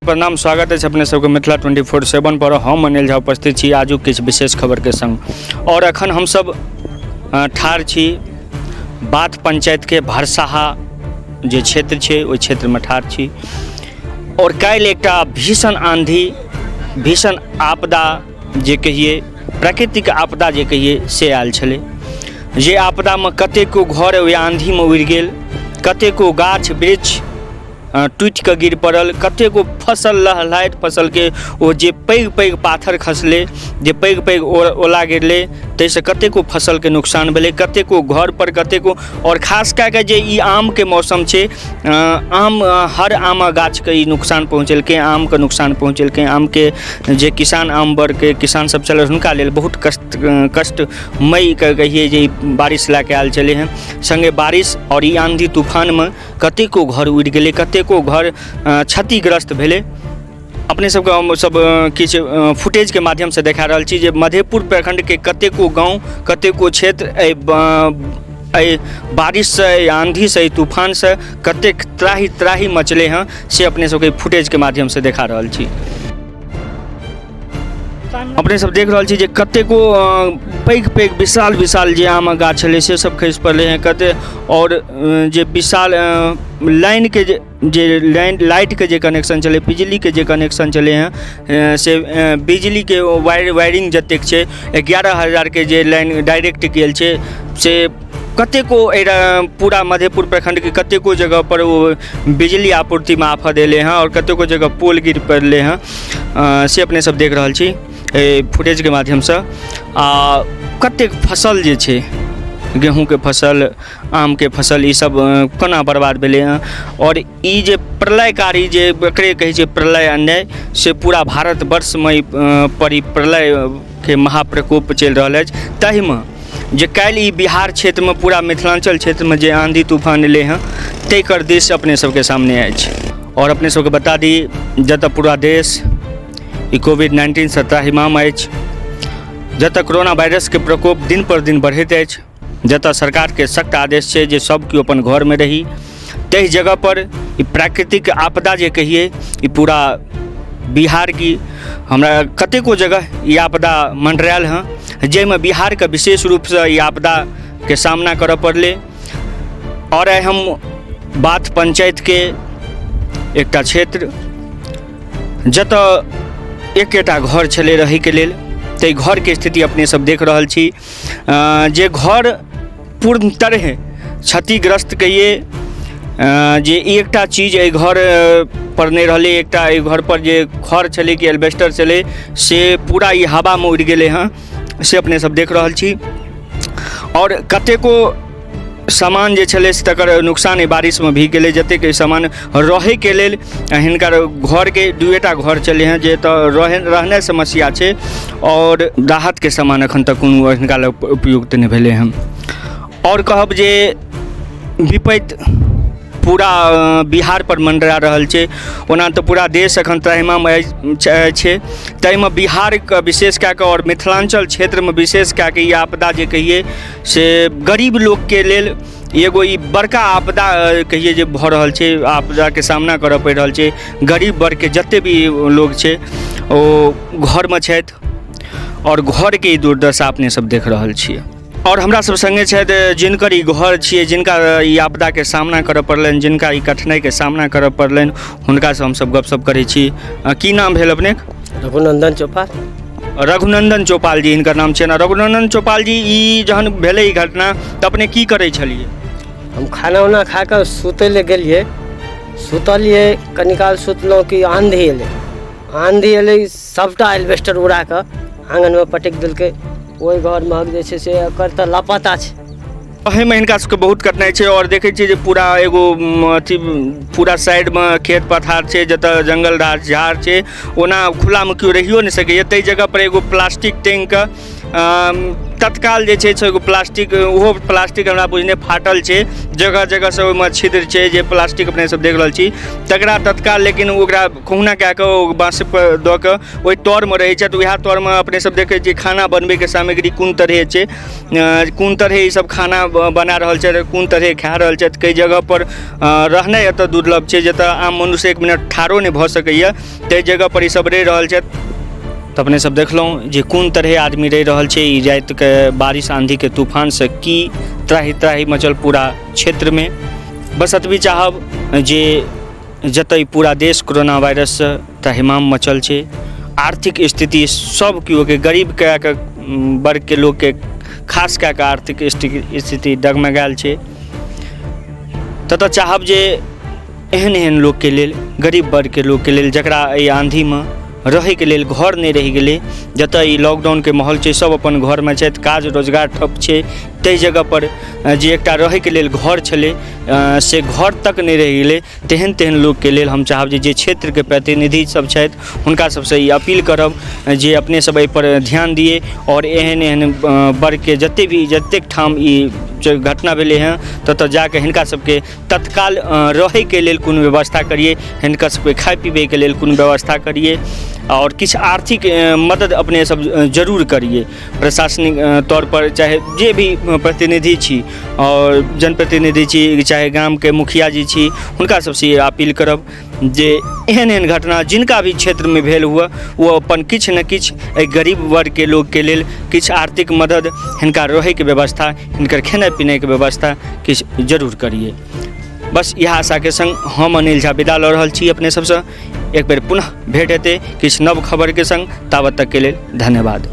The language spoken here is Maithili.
प्रणाम, स्वागत अछि अपने सबके मिथिला 24/7 पर। हम अनिल झा उपस्थित छी आजुक किछु विशेष खबरके संग। और अखन हमसब ठाढ़ छी बाथ पंचायतके भरसाहा जे क्षेत्र छै ओहि क्षेत्रमे ठाढ़ छी। और काल्हि एकटा भीषण आंधी, भीषण आपदा जे कहिए, प्राकृतिक आपदा जे कहिए से आयल छलै। जे आपदामे कतेको घर ओहि आंधीमे उड़ि गेल, कतेको गाछ वृक्ष टूटि कऽ गिर पड़ल, कतेको फसल लहलहाइत फसलके ओ जे पैघ पैघ पाथर खसलै, जे पैघ पैघ ओला गिरलै, ताहिसँ कतेको फसलके नुकसान भेलै, कतेको घरपर कतेको। आओर खास कए कऽ जे ई आमके मौसम छै, आम हर आमक गाछके ई नुकसान पहुँचेलकै, आमके नुकसान पहुँचेलकै। आमके जे किसान, आम वर्गके किसानसभ छलै, हुनका लेल बहुत कष्ट कष्टमय कहियै जे ई बारिश लए कऽ आयल छलै हँ। सङ्गे बारिश आओर ई आँधी तूफानमे कतेको घर उड़ि गेलै, कतेको घर क्षतिग्रस्त भेलै। अपने सबके हम सब किछु फुटेजके माध्यमसँ देखा रहल छी जे मधेपुर प्रखण्डके कतेको गाँव, कतेको क्षेत्र एहि एहि बारिशसँ, एहि आँधीसँ, एहि तूफानसँ कतेक त्राहि त्राहि मचलै हँ, से अपने सबके फुटेजके माध्यमसँ देखा रहल छी। अपने सब देख रहल छी जे कतेको पैघ पैघ विशाल विशाल जे आमक गाछ छलै से सब खसि पड़लै हँ कते। आओर जे विशाल लाइनके जे जे लाइन लाइटके जे कनेक्शन छलै, बिजलीके जे कनेक्शन छलै हँ, से बिजलीके वायर वायरिंग जतेक छै, 11,000के जे लाइन डायरेक्ट गेल छै, से कतेको एहि पूरा मधेपुर प्रखण्डके कतेको जगहपर ओ बिजली आपूर्तिमे आफत एलै हँ आओर कतेको जगह पोल गिर पड़लै हँ, से अपने सब देख रहल छी एहि फुटेजके माध्यमसँ। आ कतेक फसल जे छै, गेहूँके फसल, आमके फसल, ईसब कोना बर्बाद भेलै हँ। आओर ई जे प्रलयकारी, जे एकरे कहै छै प्रलय अननाइ, से पूरा भारतवर्षमे ई पर ई प्रलयके महाप्रकोप चलि रहल अछि। ताहिमे जे काल्हि ई बिहार क्षेत्रमे, पूरा मिथिलाञ्चल क्षेत्रमे जे आँधी तूफान एलै हँ, ताहिकर दृश्य अपने सबके सामने अछि। आओर अपने सबके बता दी, जतऽ पूरा देश ई कोविड 19सँ त्राहिमाम अछि, जतऽ कोरोना वायरसके प्रकोप दिन पर दिन बढ़ैत अछि, जतऽ सरकारके सख्त आदेश छै जे सब केओ अपन घरमे रही, ताहि जगहपर ई प्राकृतिक आपदा जे कहियै, ई पूरा बिहार की हमरा कतेको जगह ई आपदा मंडरायल हँ, जाहिमे बिहारके विशेष रूपसँ ई आपदाके सामना करऽ पड़लै। आओर आइ हम बाथ पंचायतके एकटा क्षेत्र, जतऽ एकेटा घर छलै रहैके लेल, ताहि घरके स्थिति अपने सब देख रहल छी, जे घर पूर्ण तरहे क्षतिग्रस्त कहियै जे एकटा चीज एहि घर पर नहि रहलै। एकटा एहि घरपर जे खर छलै कि एल्बेस्टर छलै, से पूरा ई हवामे उड़ि गेलै हँ, से अपने सब देख रहल छी। आओर कतेको सामान जे छलै से तकर नुकसान एहि बारिशमे भी गेलै। जतेक सामान रहैके लेल हिनकर घरके दुएटा घर छलै हँ, जे एतऽ रहै रहनाइ समस्या छै, आओर राहतके सामान एखन तक कोनो हिनका लग उपयुक्त नहि भेलै हँ। आओर कहब जे विपत्ति पूरा बिहारपर मण्डरा रहल छै। ओना तऽ पूरा देश एखन त्राहिमाम छै, ताहिमे बिहारके विशेष कए कऽ आओर मिथिलाञ्चल क्षेत्रमे विशेष कए कऽ ई आपदा जे कहियै से गरीब लोकके लेल एगो ई बड़का आपदा कहियै जे भऽ रहल छै। आपदाके सामना करऽ पड़ि रहल छै। गरीब वर्गके जतेक भी लोक छै ओ घरमे छथि आओर घरके ई दुर्दशा अपने सब देख रहल छियै। आओर हमरा सब सङ्गे छथि जिनकर ई घर छियै, जिनका ई आपदाके सामना करऽ पड़लनि, जिनका ई कठिनाइके सामना करऽ पड़लनि, हुनकासँ हमसब गपशप करै छी। की नाम भेल अपनेक? रघुनन्दन चौपाल। रघुनन्दन चौपाल जी हिनकर नाम छियनि। रघुनन्दन चौपाल जी, ई जहन भेलै ई घटना तऽ अपने की करै छलियै? हम खाना उना खा कऽ सुतै लए गेलियै, सुतलियै, कनी काल सुतलहुँ कि आँधी एलै। आँधी एलै, सभटा एल्बेस्टर उड़ा कऽ आङ्गनमे पटकि देलकै। ओहि घरमे जे छै से एकर तऽ लापता छै। एहिमे हिनका सबके बहुत कठिनाइ छै। आओर देखै छियै जे पूरा एगो अथी पूरा साइडमे खेत पथार छै, जतऽ जङ्गल झाड़ छै, ओना खुलामे केओ रहियो नहि सकैए, ताहि जगहपर एगो प्लास्टिक टाँगिकऽ तत्काल जे छै से एगो प्लास्टिक, ओहो प्लास्टिक हमरा बुझने फाटल छै, जगह जगहसँ ओहिमे छिद्र छै, जे प्लास्टिक अपने सब देख रहल छी तकरा तत्काल, लेकिन ओकरा कहुना कए कऽ ओ बाँसपर दऽ कऽ ओहि तरमे रहै छथि। उएह तरमे अपने सब देखै छियै खाना बनबैके सामग्री कोन तरहे छै, कोन तरहे ईसब खाना बना रहल छथि, कोन तरहे खा रहल छथि। कई जगहपर रहनाइ एतऽ दुर्लभ छै, जतऽ आम मनुष्य एक मिनट ठाढ़ो नहि भऽ सकैए, ताहि जगहपर ईसब रहि रहल छथि। तऽ अपने सब देखलहुँ जे कोन तरहे आदमी रहि रहल छै ई रातिके बारिश आँधीके तूफानसँ की त्राहि त्राहि मचल पूरा क्षेत्रमे। बस एतबी चाहब जे जतऽ ई पूरा देश कोरोना वायरससँ त्राहिमाम मचल छै, आर्थिक स्थिति सब केओके गरीब कए कऽ वर्गके लोकके खास कए कऽ आर्थिक स्थिति डगमगायल छै, ततऽ चाहब जे एहन एहन लोकके लेल, गरीब वर्गके लोकके लेल, जकरा एहि आँधीमे रहैके लेल घर नहि रहि गेलै, जतऽ ई लॉकडाउनके माहौल छै, सब अपन घरमे छथि, काज रोजगार ठप छै, ताहि जगहपर जे एकटा रहैके लेल घर छलै से घर तक नहि रहि गेलै, तेहन तेहन लोकके लेल हम चाहब जे जे क्षेत्रके प्रतिनिधि सब छथि हुनका सबसँ ई अपील करब जे अपने सब एहिपर ध्यान दियै आओर एहन एहन वर्गके जतेक भी जतेक ठाम ई घटना भेलै हँ ततऽ जाकऽ हिनका सबके तत्काल रहैके लेल कोनो व्यवस्था करियै, हिनकर सबके खाइ पीबैके लेल कोनो व्यवस्था करियै आओर किछु आर्थिक मदद अपने सब जरूर करियै। प्रशासनिक तौरपर चाहे जे भी प्रतिनिधि छी आओर जनप्रतिनिधि छी, चाहे गामके मुखिया जी छी, हुनका सबसँ ई अपील करब जे एहन एहन घटना जिनका भी क्षेत्रमे भेल हुए ओ अपन किछु ने किछु एहि गरीब वर्गके लोकके लेल किछु आर्थिक मदद, हिनका रहैके व्यवस्था, हिनकर खेनाइ पिनाइके व्यवस्था किछु जरूर करियै। बस इएह आशाके सङ्ग हम अनिल झा विदा लऽ रहल छी अपने सबसँ। एक बेर पुनः भेँट हेतै किछु नव खबरके सङ्ग, ताबत तकके लेल धन्यवाद।